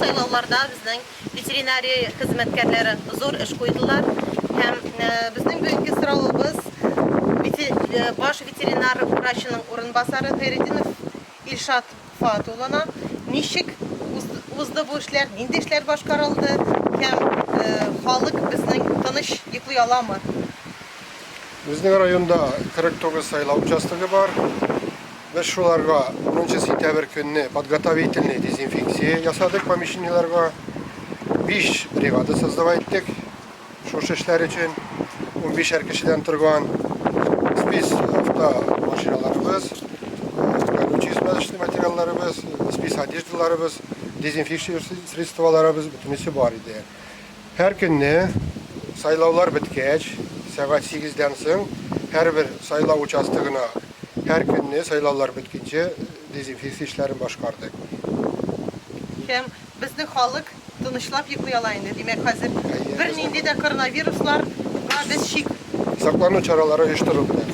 сайлауларда безнең ветеринария хезмәткәрләре зур эш куйдылар. Һәм безнең бүгенге соравыбыз баш ветеринар врачының урынбасары Хәйретдинов Илшат Фоат улына, ничек узды бу эшләр, нинди эшләр башкарылды һәм халык безнең тыныч йоклый аламы? Безнең районда 49 сайлау участогы бар. Без шуларга 10 сентябрь көнне подготовительный дезинфекция ясадык помещениеләргә. 5 бригада создавать иттек шушы эшләр өчен. 15-әр кешедән торган спец автомашиналарыбыз, горючий смазочный материалларыбыз, спец одеждаларыбыз, дезинфекция средстволарыбыз бөтенесе бар иде. Һәр көнне сайлаулар беткәч, сәгать сигездән соң һәрбер сайлау участогына һәр көнне сайлаулар беткәнче дезинфекция эшләрен башкардык. Һәм безнең халык тынычлап йоклый ала инде. Димәк, хәзер бернинди дә коронавирусларга без шик. Саклану чаралары оештырылды.